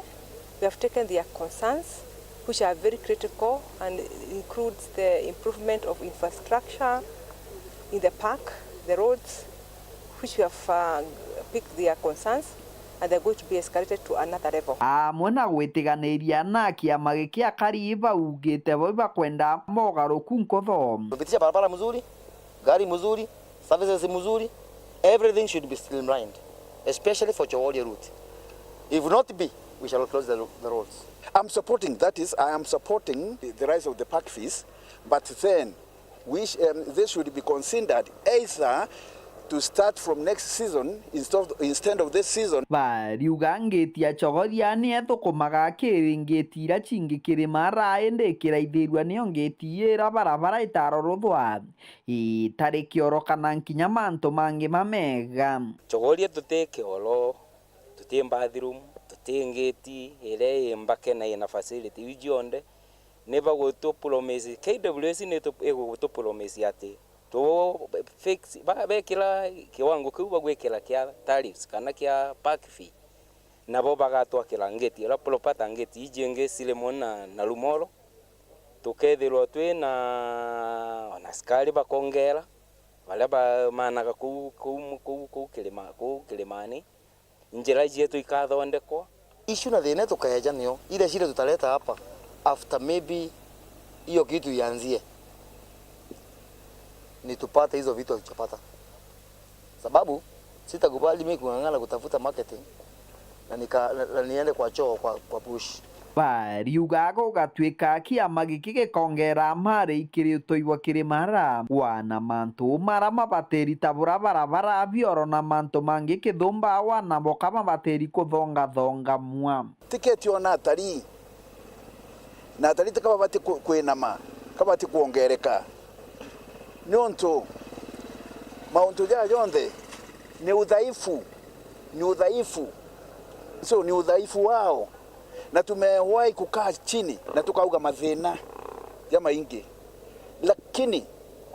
We have taken their concerns, which are very critical and includes the improvement of infrastructure in the park, the roads, which we have, uh, picked their concerns and they're going to be escalated to another level. Amwe na gwitiganiria na kiama giki akari baugite bo bakwenda mogaruku nkutho. Tupitisha barabara mzuri, gari mzuri, services mzuri, everything should be streamlined, especially for Chogoria route. If not be, we shall close the, the roads. I'm supporting, that is, I am supporting the, the rise of the park fees, but then we sh-, um, they should be considered either to start from next season instead of, instead of this season. Bariuga ngiti ya Chogoria ni ethukumaga kiri ngiti iria cingi Kirimara, indi ikiraithirua niyo ngiti ira barabara itaroruthwa, itari kioro kana nkinya mantu mangi mamega. Chogoria tuti kioro, tuti bathroom, tuti ngiti iria i mbake na ina facility iu cionthe. Ni bagutu promise, K W S ni tu-, igutu promise ati tu fix, ba-, bekira kiwango kiu bagwikira kia tariffs kana kia park fee, nabo bagatwakira ngeti iria proper ta ngeti iji ingi Cilimon na, na Lumoro. Tukethirwa twi na ona askari bakongera, baria bamanaga kuu, kuu, kuu, kuu kirima, kuu kirimani. Njira cietu ikathondekwa. Issue na thina tukaeja nio, ile shida tutaleta hapa after maybe hiyo kitu ianzie, ni tupate hizo vitu hatujapata, sababu sitakubali mimi kung'ang'ana kutafuta marketing na nika-, na, na niende kwa choo kwa, kwa bush. Bariuga gugatuika kiama giki gikongera mari kiri utui bwa Kirimara, wana mantu mara mabatiri ta bura barabara, bioro na mantu mangi kithumba, wana boka mabatiri kuthongathongamua. Tiketi ona atarii, na atarii tikababati ku-, kwinama, kabati kwongereka. Niuntu mauntu jaa jonthe ni udhaifu, ni udhaifu. So, ni udhaifu wao. Na tumewahi kukaa chini na tukauga mathina jamaingi, lakini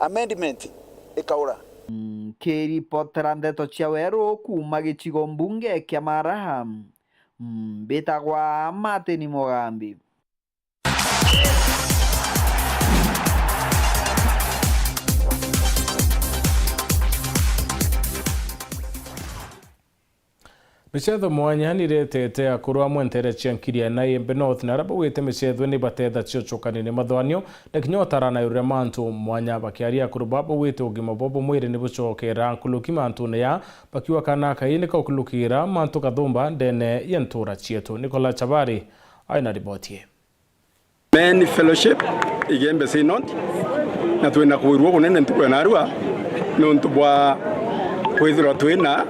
amendment ikaura. Nkiripotera ndeto cia weru kuuma gicigo mbunge kia Mara, mbitagwa Martin Mugambi. Micetho mwanya niretete akuru amwe ntere cia Nkiria na Iembe North, na aria baugite micetho ni batetha cio cukani ni mathwanio na kinya utarana iguru ria mantu mwanya. Bakiaria akuru baba baugite ugima bwa bumwiri ni bucokera nkuruki mantune ya bakiuga kana Ngai ni kaukurukira mantu kathumba ndene ya ntura cietu. Nicola Chabari aina riboti ii. Men Fellowship, Igembe Synod, na twina kwirua kunene ntuku ya narua niuntu bwa kwithirwa twina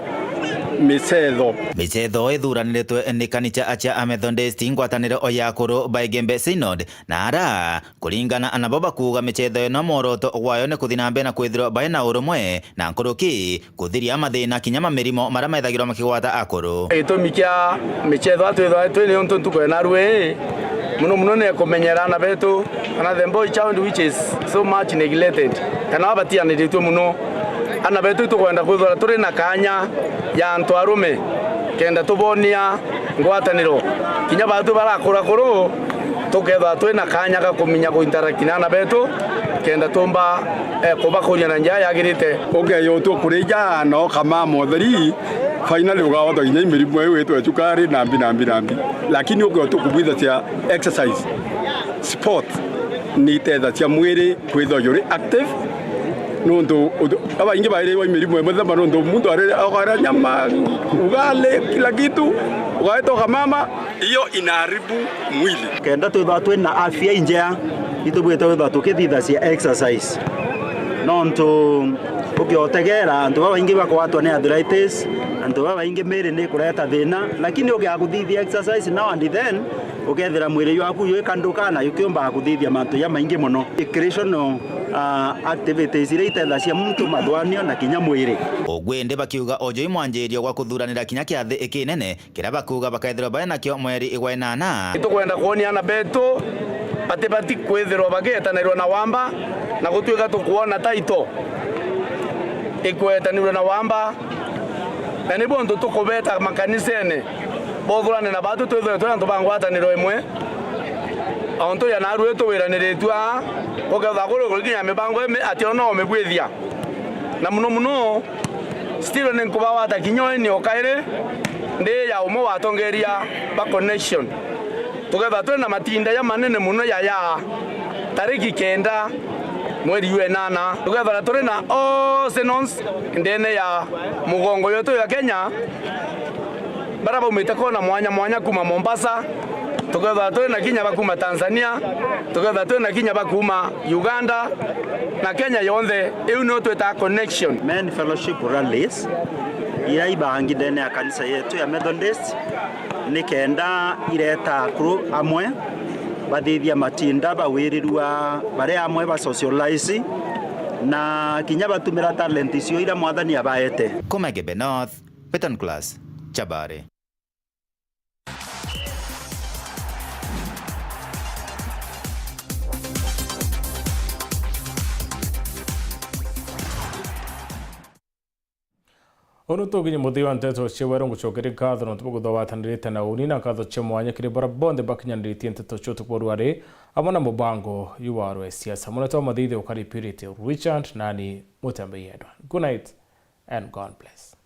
micetho. Micetho ithuraniritwe ni kanica acia Amethodist, ngwataniro ya akuru ba Igembe Synod, na ara kuringana nabo bakuuga micetho ino mworoto gwayo ni kuthi na mbere na kwithirwa bai na urumwe na nkuruki kuthiria mathina kinya ma mirimo maria methagirwa makigwata akuru. Gitumi kia micetho twithwa twi ni untu ntuku ya narua ii, muno muno ni kumenyera ana betu, kana the boy child which is so much neglected, kana batianiritue muno. Ana betu tukwenda kwithwa turi na kanya ya antu arume, kenda tubonia ngwataniro. Kinya batu barakura kuru, tukethwa twi na kanya ga kuminya ku interact na ana betu, kenda tumba, eh, kubakuria na njira yagirite. Ukeya utu kurija na ukamama utheri, finally ugawata kinya i mirimu iu itwe cukari na mbi, na mbi, na mbi. Lakini ukeya utu kubwithacia exercise, sport, ni itethacia mwiri kwithwa juri active, nuntu utu-, abaingi bairiwa i mirimu imwe themba, nuntu muntu ari-, akaria nyama, ugali, kila kitu, ugaeta ukamama, iyo inaharibu mwili. Kenda twithwa twi na afya injea, itubwite kwithwa tukithithacia exercise. Nontu ukiotegera, antu babaingi bakwatwa ni arthritis, antu babaingi miri ni kureta thina, lakini ukiaga kuthithia exercise now and then, ukethira mwiri jwaku juikanduka na jukiumba kuthithia mantu jamaingi muno. Recreational, ah, activities iria itethacia muntu mathwanio na kinya mwiri. Ugwindi bakiuga uju i mwanjirio gwa kuthuranira kinya kiathi ikinene, kiria bakuuga bakethirwa bai nakio mweri igwa inana. Tukwenda kwonia ana betu batibati kwithirwa bagietanirwa na wamba na gutuika tukwona title ikwetanirwa na wamba, na nibo untu tukubeta makanisene bothurane na batu twithirwe twi antu ba ngwataniro imwe. Auntu ya narua tuwiraniritue aa, ukethwa kuri kuri kinya mibango imi atio no umibwithia. Na muno muno, still ni nkubawata kinya uni o kairi, ndi ya umwe wa atongeria ba connection. Tukethwa turi na matinda jamanene muno ya, ya tariki kenda mweri jwa inana. Tukethwa turi na all synods ndene ya mugongo yetu ya Kenya, baria baumite kona mwanya mwanya kuma Mombasa, tukethwa turi na kinya ba kuma Tanzania, tukethwa turi na kinya ba kuma Uganda, na Kenya yonthe. Iu nio twitaga connection. Men Fellowship Rallies, iria ibangi ndene ya kanisa yetu ya Methodist, ni kenda ireta akuru amwe, bathithia matinda, bawirirua, bari amwe ba socialize, na kinya batumira talent icio iria Mwathani abaete. Kuma Igembe North, Peter Nicholas Chabari. Unu tukinye muthia wa nteto cia weru, ngucokeria nkatho nontu bwa kwithirwa watanirite na uni, na nkatho cia mwanya kiri baria bonthe bakinyaniritie nteto cia utuku bwa ruari, amwe na mubango yu wa rwe siasa. Munene wa mathithi ukari Purity Richard, nani Mutembei Edward. Good night and God bless.